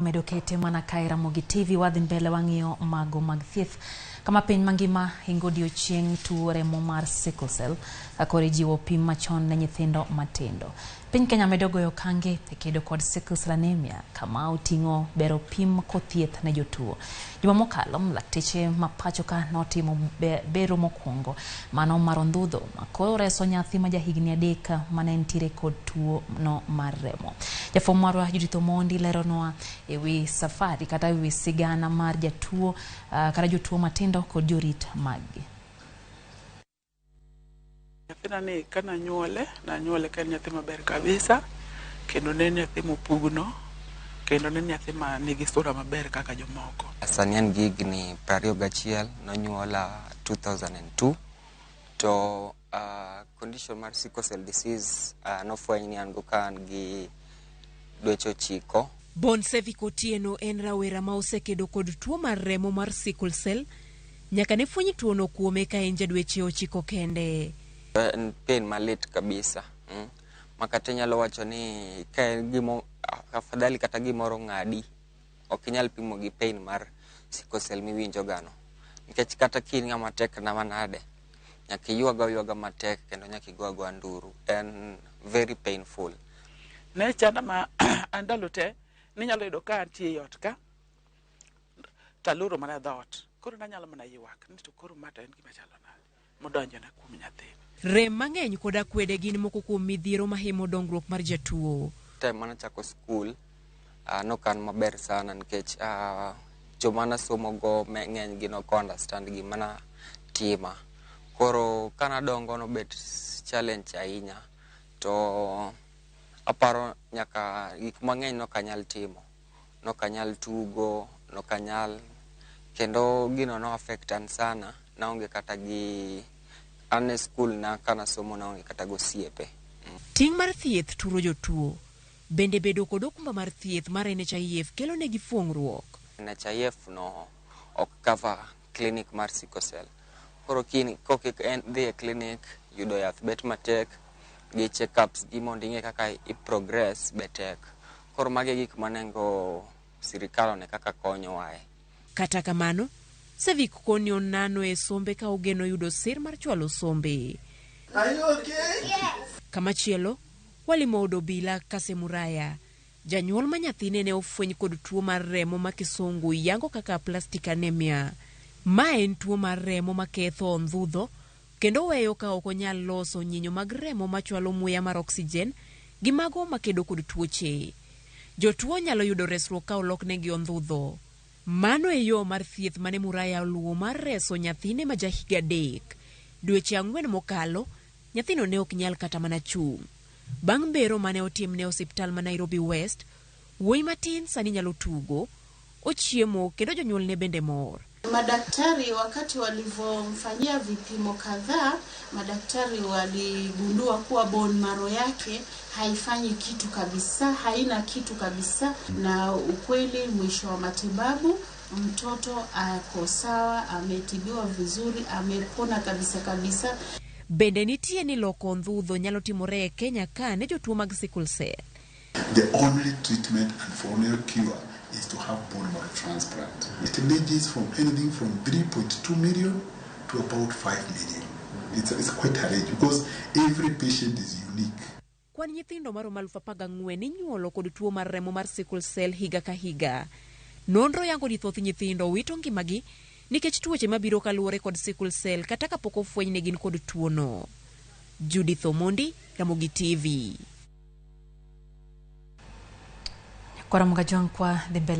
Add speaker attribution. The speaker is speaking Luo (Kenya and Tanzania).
Speaker 1: Medo kete mana kae Ramogi TV wadhi mbele wang'iyo mago mag thieth kama piny mangima hingo odiochieng' tuo remo mar sickle cell ka koro ijiwo pim machon ne nyithindo matindo. Piny Kenya medo goyo okange e kedo kod sickle cell anemia kama oting'o bero pim kothieth ne jotuo. Juma mokalo lakteche ma pacho ka notimo bero mokwongo mano mar ondhudho ma koro reso nyathi ma jahigni 3 mane nitiere kod tuo no mar remo. Jafwambo marwa Judith Omondi leronwa e wi safari kata e wi sigana mar jatuo kata jotuo matindo kod jorit maggi.
Speaker 2: Nyathina ni kananyuole, nanyuole ka en nyathi maber kabisa, kendo ne en nyathi mopugno, kendo ne en nyathi ma nigi sura maber kaka jomoko.
Speaker 3: Sani an gi higni 21, nonyuola 2002 to condition mar sickle cell disease nofweny ni an go ka an gi dweche 9.
Speaker 4: Bonsevic Otieno en rawera ma osekedo kod tuo mar remo mar sickle cell nyaka ne fweny tuono kuome ka en ja dweche 9 kende.
Speaker 3: En pain malit kabisa, ma kata inyalo wacho ni ka en gimo afadhali kata gimoro ng'adi, ok inyal pimo gi pain mar sickle cell miwinjo gano. Nikech kata ka in ng'ama tek na manade, nyaka iywag aywaga matek kendo nyaka igo agoya nduru. En very painful.
Speaker 2: Ne chanda ma an ndalo te, ninyalo yudo ka antie e ot ka, taloro mana dhoot. Koro nanyalo mana ywak, ni to koro ma to en gima chalo nade, modonjona kuom nyathini.
Speaker 4: Rem mang'eny kod akwede gin moko kuom midhiero mahimo dongruok mar jatuo.
Speaker 3: Time mane achako skul, nok an maber sana nikech joma nasomo go ng'eny gi nok understand gima natima. Koro kanadongo nobet challenge ahinya, to aparo nyaka gik mang'eny nok anyal timo. Nok anyal tugo, nok anyal, kendo gino no affect an sana, naonge kata gi, an e skul na kanasomo naonge kata gi osiepe.
Speaker 4: Ting' mar thieth turo jotuo. Bende bedo kod okumba mar thieth mar NHIF kelo negi fuong'ruok.
Speaker 3: NHIF no ok cover clinic mar sickle cell. Koro kok dhi e clinic, yudo yath bet matek, gi check-ups gi mondo ing'e kaka i progress be tek. Koro magi e gik manengo sirikal one kaka konyowae.
Speaker 4: Kata kamano, Sevik koni onano e sombe ka ogeno yudo sir mar chwalo sombe.
Speaker 5: Are you okay?
Speaker 6: Yes.
Speaker 4: Kamachielo, walimo od obila Kasemuraya. Janyuol ma nyathine ne ofweny kod tuo mar remo ma kisungu yango kaka aplastic anemia. Ma en tuo mar remo maketho ondhudho kendo weyo ka ok onyal loso nyinyo mag remo machwalo muya mar oxygen gi mago makedo kod tuoche. Jotuo nyalo yudo resruok ka oloknegi ondhudho. Mano e yo mar thieth mane Muraya oluwo mar reso nyathine ma jahiga 3. Dweche 4 mokalo, nyathino ne ok nyal kata mana chung'. Bang' bero mane otimne osiptal ma Nairobi West, wuoyi matin sani nyalo tugo, ochiemo kendo jonyuolne bende mor.
Speaker 6: Madaktari wakati walivyomfanyia vipimo kadhaa, madaktari waligundua kuwa bone marrow yake haifanyi kitu kabisa, haina kitu kabisa, na ukweli mwisho wa matibabu mtoto ako sawa, ametibiwa vizuri, amepona kabisa kabisa.
Speaker 4: Bende nitie ni loko ondhudho nyalo timore e Kenya ka ne jotuo mag sickle cell.
Speaker 5: The only treatment and for only cure is to have bone marrow transplant. It ranges from anything from 3.2 million to about 5 million. It's quite a range because every patient is unique.
Speaker 4: Kwan nyithindo maromo 14,000 inyuolo kod tuo mar remo mar sickle cell higa ka higa. Nonro yango ni thoth nyithindo wito ngimagi nikech tuoche mabiro kaluwore kod sickle cell kata kapok ofweny ni gin kod tuono. Judith Omondi, Ramogi TV.
Speaker 1: Koro Mugajwang' kwa dhi mbele.